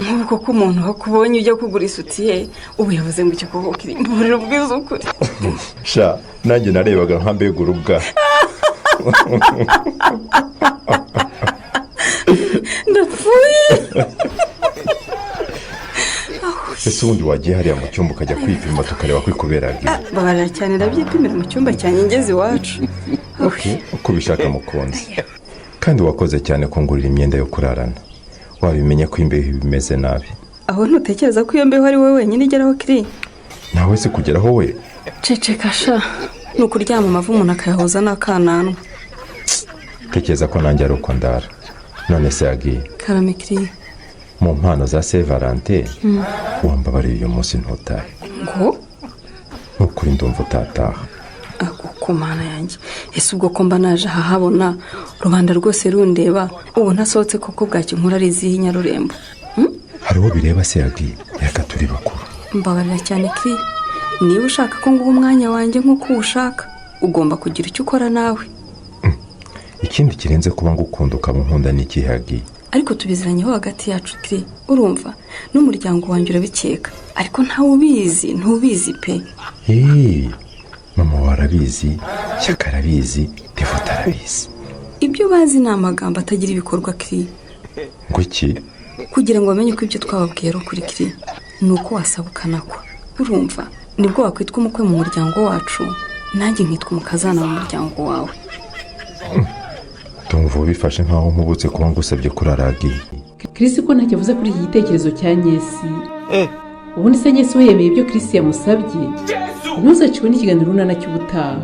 Nk'ubu koko umuntu wakubonye ujya kugura isutiye, ubu yavuze ngo icyo kuboko kiri mburira ubwiza ukuri. Sha, nanjye narebaga nka mbega urubwa. Ndapfuye. Ese ubundi wagiye hariya mu cyumba ukajya kwipima, tukareba ko ikuberaga? Babarira cyane, ndabyipimira mu cyumba cyanjye ngeze iwacu. Uko ubishaka mukunzi. Kandi wakoze cyane kungurira imyenda yo kurarana, wabimenya ko imbeho bimeze nabi. Aho ntutekereza ko iyo mbeho ari wowe wenyine igeraho, kiri? Nawe se kugeraho we? Ceceka sha, ni ukuryama amavi umuntu akayahuza n'akananwa. Tekereza ko nanjye ari uko ndara. None se yagiye? Karame, kiri. Mu mpano za Saint Valentin, wambabariye uyu munsi ntutahe? Ngo? Nukuri ndumva utataha. Ako Mana yanjye, ese ubwo ko mba naje ahahabona, rubanda rwose rundeba, ubu ntasohotse koko bwacyo nkura ari izihe Nyarurembo? Hari uwo bireba se yagiye? Reka, turi bakuru. Mbabarira cyane kiri, niba ushaka ko nguha umwanya wanjye nk'uko uwushaka, ugomba kugira icyo ukora nawe. Ikindi kirenze kuba ngukunda ukaba unkunda ni ikihe, yagiye? Ariko tubiziranyeho hagati yacu, kiri, urumva n'umuryango wanjye urabikeka, ariko ntawe ubizi, ntubizi pe. Eee, mama wawe arabizi, Shyaka arabizi, Devota arabizi. Ibyo bazi ni amagambo atagira ibikorwa, kiri. Ngo iki? Kugira ngo bamenye ko ibyo twababwiye ari ukuri, kiri, ni uko wasaba ukanakwa, urumva nibwo wakwitwa umukwe mu muryango wacu, nanjye nkitwa umukazana mu muryango wawe. Ndumva ubifashe nkaho nkubutse kuba ngusabye kurara, yagiye. Chris ko ntacyo avuze kuri iki gitekerezo cya Nyesi? Ubundi se Nyesi we yemeye ibyo Chris yamusabye? Ntuzacikwe n'ikiganiro Urunana cy'ubutaha.